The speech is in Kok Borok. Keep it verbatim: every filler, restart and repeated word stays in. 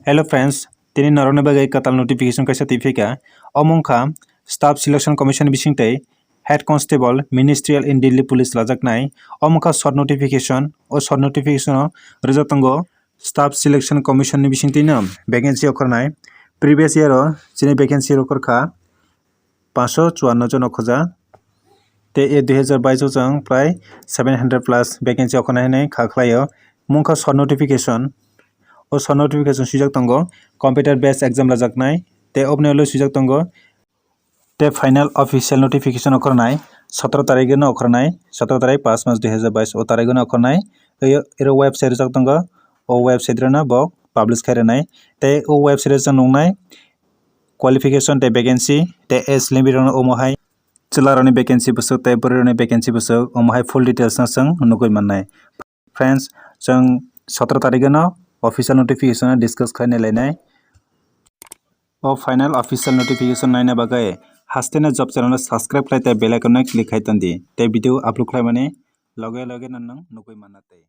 Hello friends, tini norokni bagwi kwtal notification kaisa twi phika. Omo wngkha Staff Selection Commission ni bisingtwi Head Constable Ministerial in Delhi Police lajaknai. Omo wngkha short notification. O short notification o rijak tongo Staff Selection Commission ni bisingtwino vacancy okhornai. Previous year o chini vacancy rok okhorkha paanch sho chuanno jon okhorjak. Tei e dui hazar bais o chwng prai seven hundred plus vacancy okhornai hinwi kha khlaio. Mungkha short notification. O short notification swijak tongo computer based exam lajaknai. Tei oboni ulo swijak tongo tei final official notification okhornai sotoro tarikh no okhornai, sotoro tarikh paanch mas dui hazar bais o tarikh no okhornai. Tei ero website rijak tongo, o website reno bo publish khai rwnai. Tei o website o chwng nuknai qualification tei vacancy tei age limit rokno omo hai chwla rokni vacancy bwswk tei bwrwi rokni vacancy bwswk omo hai full details no chwng nugwi mannai. Friends, chwng sotoro tarikh no official notification no discuss khai nai lainai. O final official notification naina bagwi haste no job channel no subscribe khlai tei bell icon no click khai tondi tei video upload khlaimani loge loge no nwng nugwi manna tei.